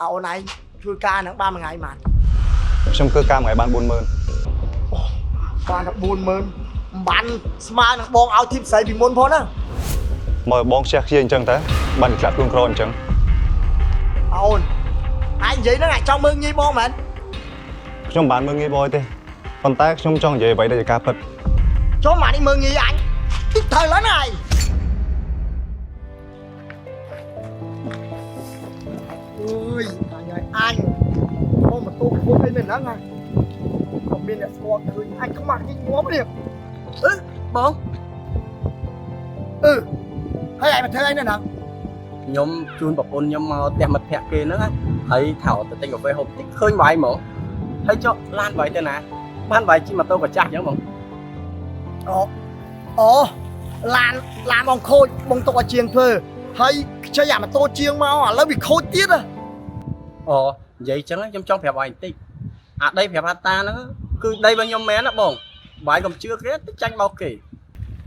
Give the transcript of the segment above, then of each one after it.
អូនឯងធ្វើការហ្នឹងបានមួយថ្ងៃប៉ុន្មាន ខ្ញុំធ្វើការមួយថ្ងៃបាន40000 បានតែ40000មិនបានស្មើនឹងបងឲ្យធីបស្រីពីមុនផងណា មកឲ្យបងខ្ជះខ្ជាយអញ្ចឹងតើបានតែធ្លាក់ខ្លួនក្រអញ្ចឹង អូនឯងនិយាយហ្នឹងឯងចង់មើលងាយបងមែន ខ្ញុំមិនបានមើលងាយបងទេប៉ុន្តែខ្ញុំចង់និយាយអ្វីដែលជាការពិត ចូលមកនេះមើលងាយអញតិចត្រូវឡើងណាឯងអើយអញហើយអញបងមកទូខូចអីមែនហ្នឹងហ่ะក៏មានអ្នកស្គាល់ឃើញអញខ្មាស់គេងាប់នេះអឺ បង អឺហើយឯងមកធ្វើអីនៅហ្នឹង ខ្ញុំជូនប្រពន្ធខ្ញុំមកផ្ទះមិត្តភក្តិគេហ្នឹងណាហើយថោទៅទិញកាហ្វេហូបតិចឃើញបាយហ្មងហើយចុះឡានបាយទៅណាបានបាយជិះម៉ូតូកាចាស់អញ្ចឹងហ្មង អូអូឡានឡានបងខូចបងទុកឲ្យជាងធ្វើហើយខ្ចីអាម៉ូតូជាងមកឥឡូវវាខូចទៀតហ៎ អូនិយាយអញ្ចឹងខ្ញុំចង់ប្រាប់ឲ្យបន្តិចអាដីប្រាប់អាតាហ្នឹងគឺដីរបស់ខ្ញុំមែនណាបងបាយកុំជឿគេទៅចាញ់បោកគេ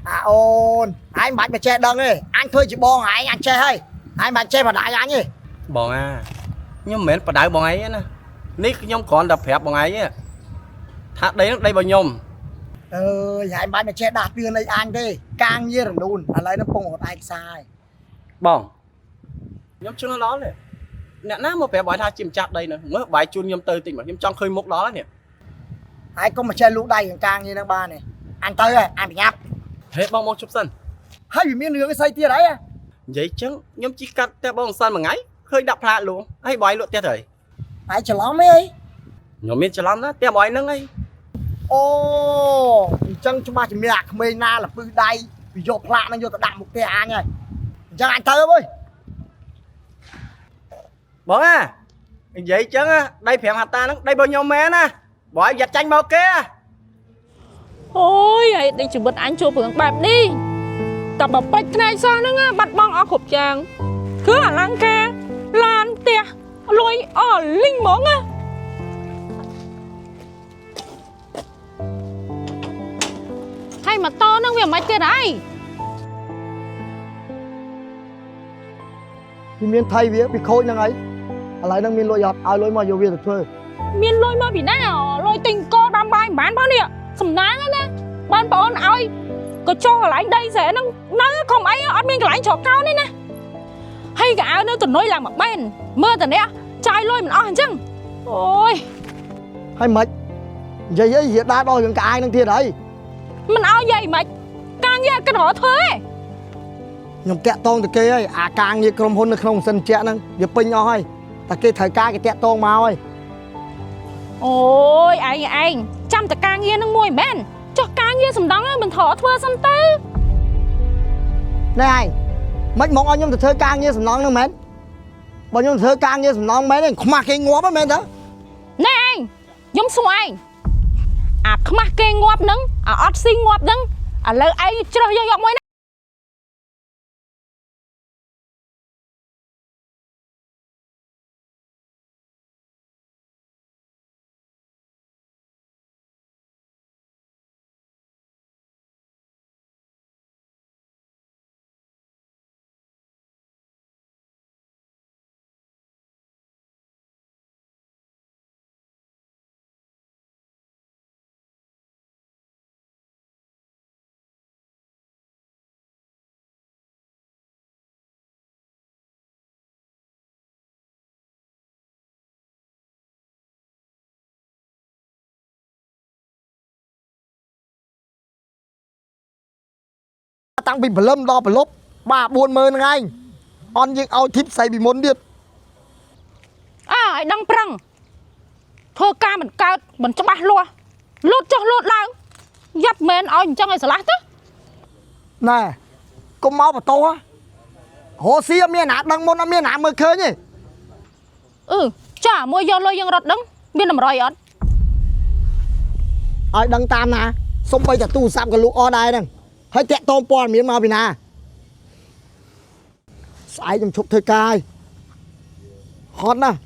អាអូនឯងមិនបាច់មកចេះដឹងទេអញធ្វើជាបងឯងអញចេះហើយឯងមិនបាច់ចេះបដាយអញទេ បងអាខ្ញុំមិនមែនបដៅបងឯងទេណានេះខ្ញុំគ្រាន់តែប្រាប់បងឯងទេថាដីហ្នឹងដីរបស់ខ្ញុំ អើយឯងមិនបាច់មកចេះដាស់តឿនអីអញទេការងាររលូនឥឡូវហ្នឹងពងរត់ឯកសារហើយ បងខ្ញុំជឿដល់ទេអ្នកណាមកប្រាប់បងថាជាម្ចាស់ដីហ្នឹងមើលបាយជូនខ្ញុំទៅតិចមកខ្ញុំចង់ឃើញមុខដល់ហើយនេះ ឯងកុំមកចេះលូកដៃរឿងការងារហ្នឹងបានទេអញទៅហើយអញប្រញាប់ ហេបងមកជប់សិន ហើយវាមានរឿងអីស្អីទៀតអីហ៎ និយាយចឹងខ្ញុំជីកាត់ផ្ទះបងសិនមួយថ្ងៃឃើញដាក់ផ្លាកលក់ហើយបងឯងលក់ផ្ទះទៅអី ឯងច្រឡំអីអី ខ្ញុំមានច្រឡំណាផ្ទះបងឯងហ្នឹងអី អូអញ្ចឹងច្បាស់ជាមានអាក្មេងណាលពឹសដៃវាយកផ្លាកហ្នឹងយកទៅដាក់មុខផ្ទះអញហើយអញ្ចឹងអញទៅហើយវើយ បងអានិយាយចឹងដី5ហត្តាហ្នឹងដីរបស់ខ្ញុំមែនណាបងឯងយ៉ាត់ចាញ់មកគេ អូយហើយដេកជីវិតអញជួបរឿងបែបនេះតែបើពេចផ្នែកសោះហ្នឹងណាបាត់បង់អស់គ្រប់យ៉ាងគឺអលង្ការឡានផ្ទះលុយអស់លីងហ្មងណាហើយម៉ូតូហ្នឹងវាមិនទៀតហើយ វាមានថៃវាវាខូចហ្នឹងហើយឥឡូវហ្នឹងមានលុយអត់ឲ្យលុយមកយកវាទៅធ្វើ មានលុយមកពីណាលុយទិញកដាំបាយមិនបានផងនេះសំណាងណាបានបងអូនឲ្យក៏ចុះកន្លែងដីស្រែហ្នឹងនៅខំអីអត់មានកន្លែងជ្រកកោនទេណាហើយកៅអៅនៅតំណុយឡើងមកបែនមើលតអ្នកចាយលុយមិនអស់អញ្ចឹងអូយ ហើយមិននិយាយអីរៀបដាដល់រឿងក្អាយហ្នឹងទៀតហើយ មិនឲ្យយាយមិនការងារគិតរកធ្វើឯង ខ្ញុំតាក់តងទៅគេហើយអាការងារក្រុមហ៊ុននៅក្នុងម៉ាស៊ីនត្រជាក់ហ្នឹងវាពេញអស់ហើយតែគេត្រូវការគេតាក់តងមកហើយ អូយឯងឯងចាំតែការងារនឹងមួយមែនចុះការងារសំដងមិនត្រូវធ្វើសិនទៅ ណែឯងមិនមកឲ្យខ្ញុំទៅធ្វើការងារសំណងហ្នឹងមែនបើខ្ញុំធ្វើការងារសំណងមែនទេខ្មាស់គេងាប់ហ្នឹងមែនតើ ណែឯងខ្ញុំសួរឯងអាខ្មាស់គេងាប់ហ្នឹងអាអត់ស៊ីងាប់ហ្នឹងឥឡូវឯងជ្រើសយកយកមួយណា តាំងពីព្រលឹមដល់ព្រលប់បាទ40000ហ្នឹងឯងអន់យើងឲ្យធីបស្អីពីមុនទៀត អើឲ្យដឹងប្រឹងធ្វើការមិនកើតមិនច្បាស់លាស់លូតចុះលូតឡើងយ៉ាប់មែនឲ្យអញ្ចឹងឲ្យស្រឡះទៅ ណែកុំមកបន្ទោសហ៎រស់ស៊ីអត់មានណាដឹងមុនអត់មានណាមើលឃើញទេ អឺចាមួយយកលុយយើងរត់ដឹងមានតម្រុយអត់ ឲ្យដឹងតាមណាសំបីតែទូរស័ព្ទក៏លក់អស់ដែរហ្នឹងហើយតាក់តងព័ត៌មានមកពីណាស្អែកខ្ញុំឈប់ធ្វើការហើយហត់ណាស់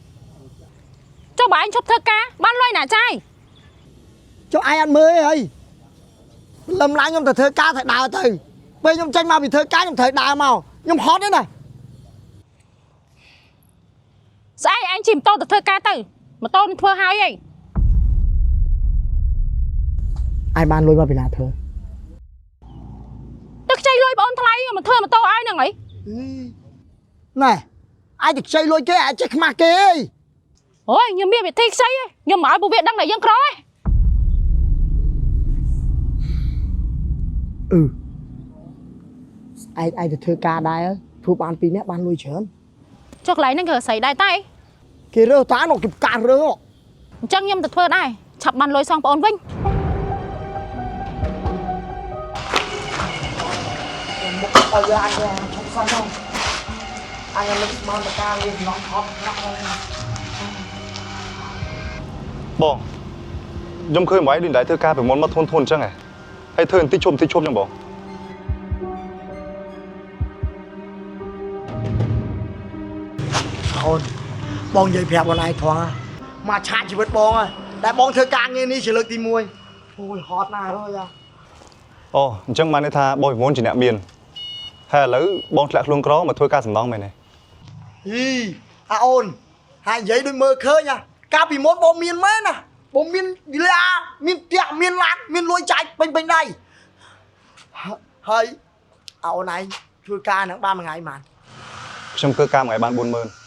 ចុះបើឯងឈប់ធ្វើការបានលុយណាចាយ ចុះឯងអត់មើលទេហីលឹមឡើងខ្ញុំទៅធ្វើការត្រូវដើរទៅពេលខ្ញុំចេញមកពីធ្វើការខ្ញុំត្រូវដើរមកខ្ញុំហត់ទេណា ស្អែកឯងជិះម៉ូតូទៅធ្វើការទៅម៉ូតូនឹងធ្វើហើយហី ឯងបានលុយមកពីណាធ្វើ ទៅខ្ចីលុយបងអូនថ្លៃមកធ្វើម៉ូតូឲ្យហ្នឹងហី ណែឯងទៅខ្ចីលុយគេឯងចេះខ្មាស់គេអី អូយខ្ញុំមានវិធីខ្ចីហីខ្ញុំមិនឲ្យពួកវាដឹងថាយើងក្រហី អឺឯងឯងទៅធ្វើការដែរធ្វើបានពីរនាក់បានលុយច្រើន ចុះកន្លែងហ្នឹងគេស្រីដែរតែ គេរើសតានោះគេប្រកាសរើស អញ្ចឹងខ្ញុំទៅធ្វើដែរឆាប់បានលុយសងប្អូនវិញ មុខឲ្យអញឈប់សិនទៅអញនឹងស្មានតការវាសំណងថប់ណាស់ បងខ្ញុំឃើញម៉ៃដូចតែធ្វើការពីមុនមកធន់ធន់អញ្ចឹងហ៎ហើយធ្វើបន្តិចឈប់បន្តិចឈប់អញ្ចឹងបង អូនបងនិយាយប្រាប់បងឯងត្រង់មកឆាកជីវិតបងតែបងធ្វើការងារនេះជាលើកទី1អូយហត់ណាស់អើយ អូអញ្ចឹងបានន័យថាបងពីមុនជាអ្នកមានហើយឥឡូវបងធ្លាក់ខ្លួនក្រមកធ្វើការសំណងមែនទេ ហ៊ីអាអូនហើយនិយាយដូចមើលឃើញកាលពីមុនបងមានមែនណាបងមានវិឡាមានផ្ទះមានឡានមានលុយចាយពេញពេញដៃហើយអាអូនឯងធ្វើការនឹងបានមួយថ្ងៃប៉ុន្មាន ខ្ញុំធ្វើការមួយថ្ងៃបាន40000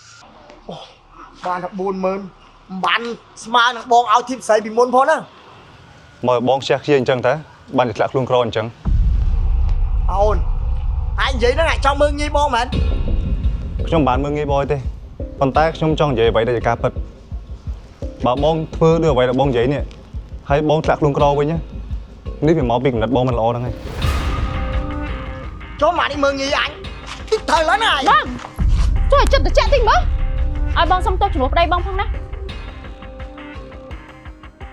បានតែ40000មិនបានស្មើនឹងបងឲ្យធីបស្រីពីមុនផងណា មកឲ្យបងខ្ជះខ្ជាយអញ្ចឹងតើបានតែធ្លាក់ខ្លួនក្រអញ្ចឹង អូនឯងនិយាយហ្នឹងឯងចង់មើលងាយបងមែន ខ្ញុំមិនបានមើលងាយបងទេប៉ុន្តែខ្ញុំចង់និយាយអ្វីដែលជាការពិតបើបងធ្វើដូចអ្វីដែលបងនិយាយនេះហើយបងធ្លាក់ខ្លួនក្រវិញណានេះវាមកពីកំណត់បងមិនល្អហ្នឹងហើយ ចូលមកនេះមើលងាយអញតិចត្រូវឡើយណាឯង បងជួយឲ្យចិត្តត្រជាក់តិចមើលឲ្យបងសុំទោសជំនួសប្តីបងផងណា